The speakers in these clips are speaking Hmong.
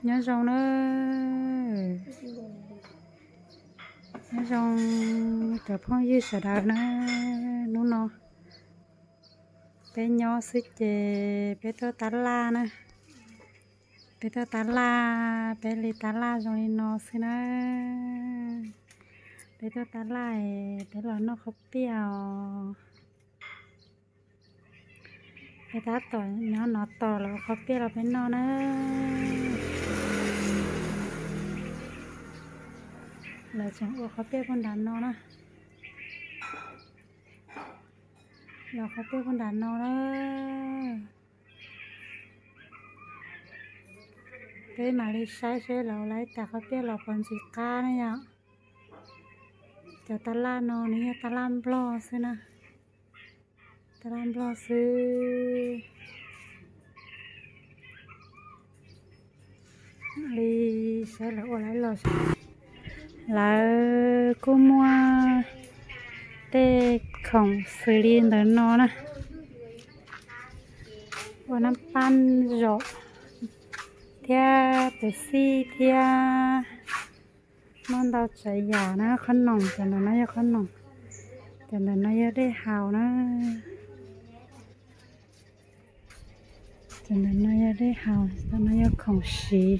Nyob zoo na, nyob zoo cov phooj ywg sawv daws na. Hnub no peb nyob xwb ces peb tuaj tab laj na. Peb tuaj tab laj, peb li tab laj zoo li no xwb na. Peb tuaj tab laj, peb los noj qhob piaj os. Peb tab tom nyob no tos lawv ua qhob piaj los peb noj na. Lawv tseem ua qhob piaj puag nram no na. Los qhob piaj puag nram no na. Peb mam li saib seb lawv ua lawv tas qhob piaj los puas ntxim qab na yom. Cov tab laj no nws yog tab laj nplog xwb na. Tab laj nplog xwb. Li saib lawv ua lawv los, lawv kuj muaj tej khoom xws li ntawm no na, ua nab paj zom thiab pes xij thiab muaj ntau tsav yam na. Qhob noom, cov ntawm no yog qhob noom, cov ntawm no yog dej haus na. Cov ntawm no yog dej haus, cov no yog khoom siv.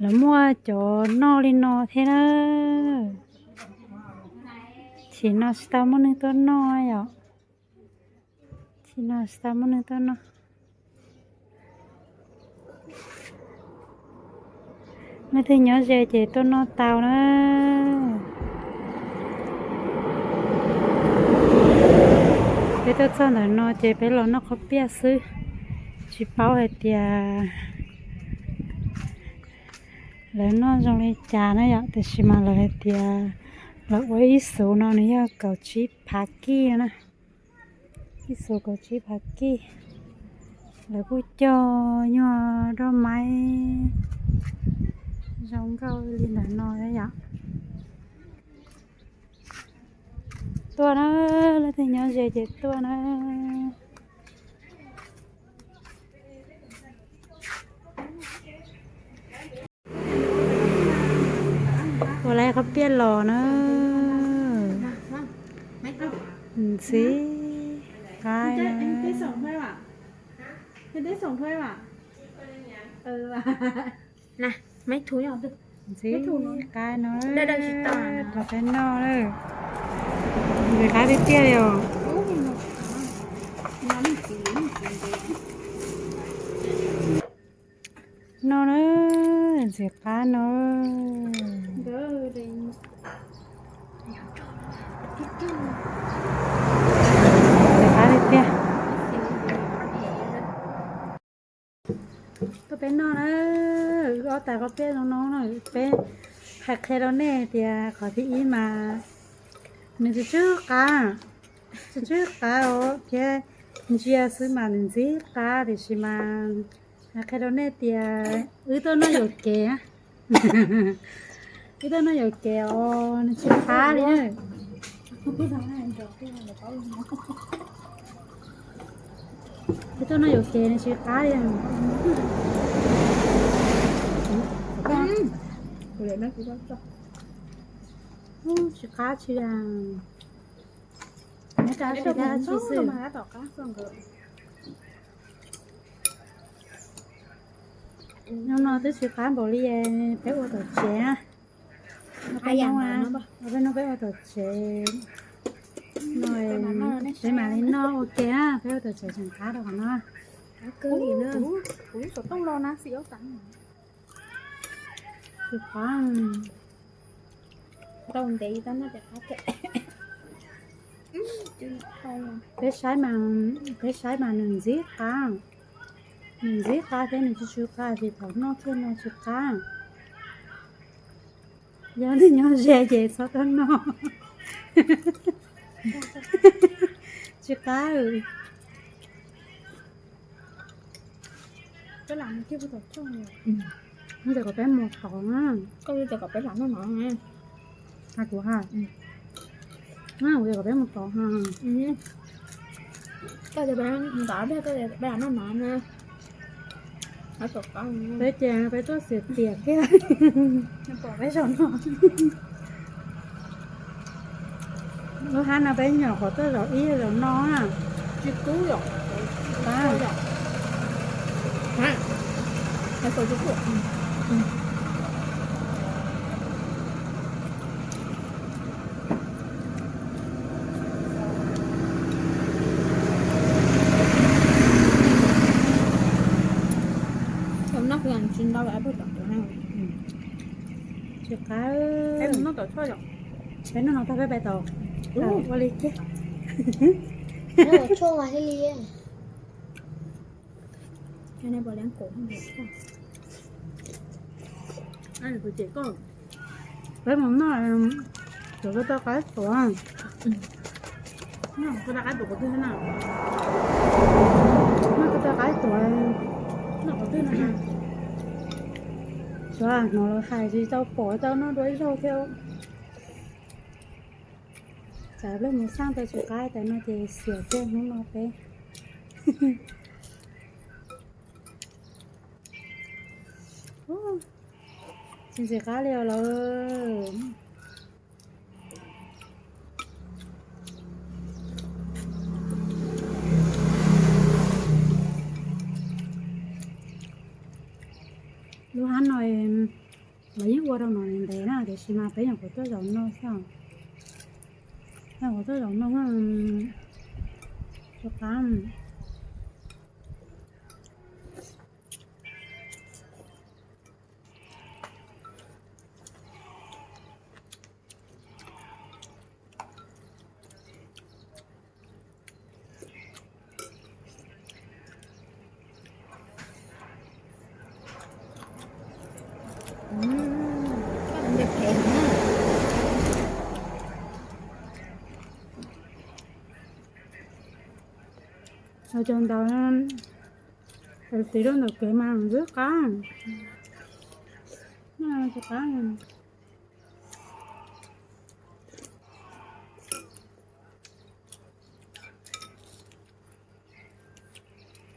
Lawv muaj cov noj li no thiab na. Chim no tsis tau muaj neeg tuaj noj yom. Chim no tsis tau muaj neeg tuaj noj. Leej twg nyob ze ces tuaj noj tau na. Peb tuaj txog ntawm no ces peb los noj qhob piaj xwb, tsis paub hais tias lawv noj zoo li cas na yom, tiam sis mas lawv hais tias lawv ua ib xuv no nws yog kaum tsib phav kij na. Ib xuv kaum tsib phav kij. Lawv kuj cog nyuag roj maib zoo nkauj li ntawm no yom. Tuaj na, leej twg nyob ze ces tuaj na. Ua lawv qhob piaj los na. Ntxim qab na. Ntxim qab no, rau peb noj na. Ntxim qab tiag tiag li os. No na, ntxim qab no. Ntxim qab tiag tiag. Tuaj peb noj na, wb ob tais qhob piaj zoo no na, peb hais qhia rau nej tias qhov thib ib mas nws tsis tsw qab, tsis tsw qab os thiab, ntsia xwb mas nws ntxim qab tiam sis mas hais qhia rau nej tias wb tuaj noj yuam kev, wb tuaj noj yuam kev os, nws tsis qab li na. Wb tuaj noj yuam kev nws tsis qab li. Tsis qab tsis li. Hnub no twb tsis qab npaum li, peb ua tom tsev na. Peb hnub no peb ua tom tsev no, peb mam li noj ua ke na, peb ua tom tsev tseem qab rau qhov no. Tsis qab. Peb saib mas, peb saib mas nws ntxim qab, nws ntxim qab thiab nws tsis tsw qab, tsis thaum noj kiag no tsis qab. Yog leej twg nyob ze ces txhob tuaj noj. Tsis qab. Kuv tias kom peb mus tod na. Kuv tias kom peb mus tod ha. Kuv tias kom peb mus tod ha. Koj tias peb ntov pliag, koj tias peb noj mov na. Peb ces peb tuaj xiam tiam kiag. Peb zaum no. Lub hab no peb nyuam qhuav tuaj zaum ib zaum no na. Tsis kub yom. Tsis qab. Peb noj no tag peb pais tau. Ua li kiag. Peb mus noj, tsuav koj tau qaib tuav. Koj tau qaib tuav qhov twg na? Noj koj tau qaib tuav. Noj qhov twg na? Tsuav hnov lawv hais tsis tau pom tau noj dua ib zaug thiab. Tsam peb mus xaj tau tsis qab tas no ces xiam kiag hnub no peb. Tsis ntxim qab li os lawm. Lub hab no los yeej ua rau no ntev na, tiam sis mas peb nyuam qhuav tuaj zaum no xwb. Nyuam qhuav tuaj zaum no, rov qab. Cov ntaus tiv rau ntawm kev mas ntxim qab. Tsis qab.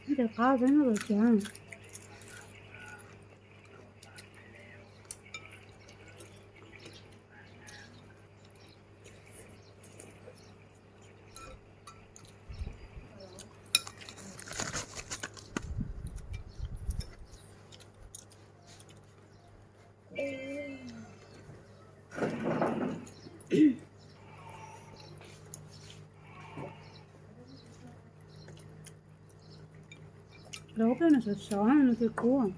Ntxim qab peb noj lawm tiag. Lawv qhov pej nws sov sov nws tsis kub.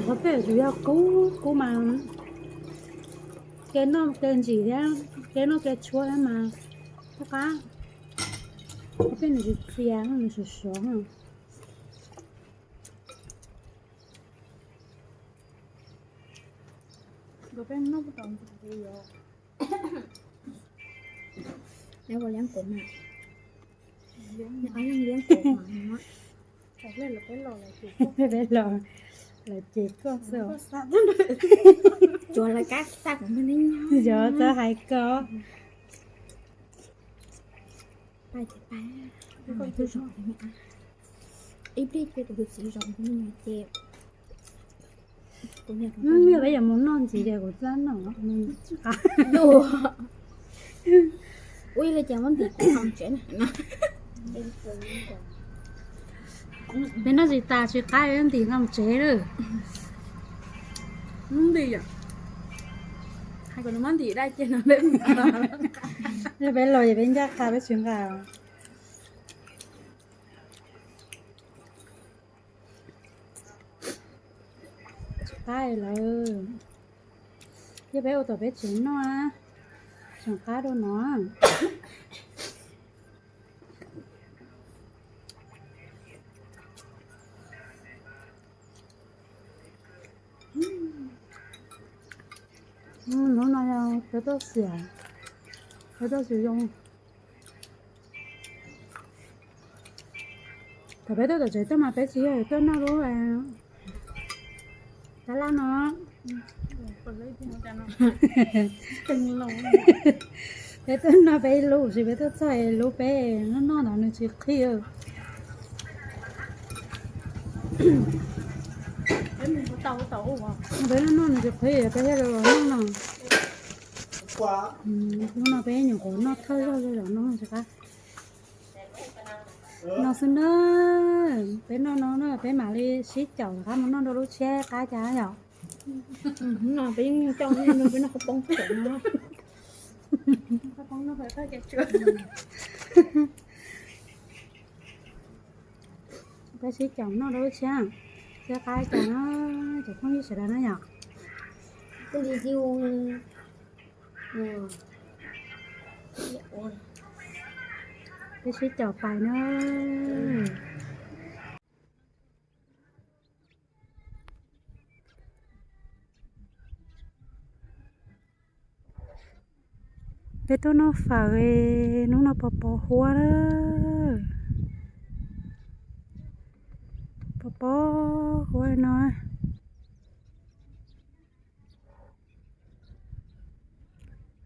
Qhov pej tsuas yog kub kub mas kev noj kev ntsim thiab kev noj kev tshuab thiab mas qab. Qhov pej nws tsis txias nws sov sov. Peb los, lawv ces koj xwb. Tsuav lawv kab xa kuv, yog txawj hais koj. Ib pliag ces kuv tus txiv zov kuv me nyuam ces, kuv niam, peb yuav mus noj ntxiv ces kuv txaj noj. Ua li cas muab ntim nqa mus tsev na. Peb noj tsis tas tsis qab ntim nqa mus tsev lawm. Muab ntim, hais kom nws muab ntim dai ces no peb, peb los ces peb ncaj qha peb tsis nqa. Tsis qab lawm. Yog peb ua tom peb tsev noj, tseem qab dua no. Hnub no yog peb tuaj xiam, peb tuaj xiam zoo. Thaum peb tuaj tom tsev tuaj mas peb tsis yog tuaj noj lub tab laj no. Peb tuaj noj peb ib lub, tab sis peb tuaj txog ib lub peb noj noj ntawd nws tsis qhib. Peb noj noj nws tsis qhib, peb thiaj li los noj no. Hnub no peb nyuam qhuav noj thawj zaug li lawm no tsis qab. No xwb na, peb noj no na peb mam li sib caum rov qab mus noj rau lub tshiab qab cas yom. No peb yeej coj peb noj khaub poob xwb no. Peb sib caum noj rau lub tshiab, tshiab qab cas no, cov phooj ywg sawv daws na yom. Peb sib caum pais na. Peb tuaj noj fawm, hnub no pos pos huab na. Pos pos huab no.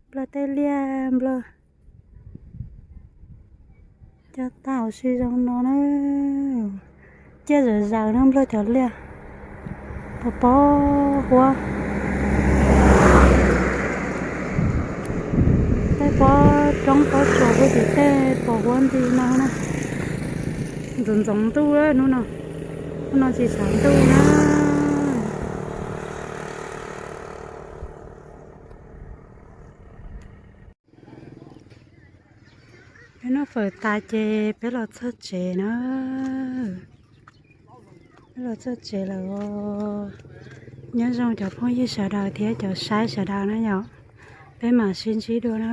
Nplog tej liaj nplog coj tag huv si zoo no na. Ciaj zawm zaws no nplog cov liaj. Pos pos huab. Tej pob roob pob tsuas puag tim tej pos huab nti no na. Ntxoov ntxoov ntuj hnub no, hnub no tsis tshav ntuj na. Peb noj fawm tas ces peb los txog tsev na. Peb los txog tsev lawm os. Nyob zoo cov phooj ywg sawv daws thiab cov saib sawv daws na yom. Peb mam sib ntsib dua na.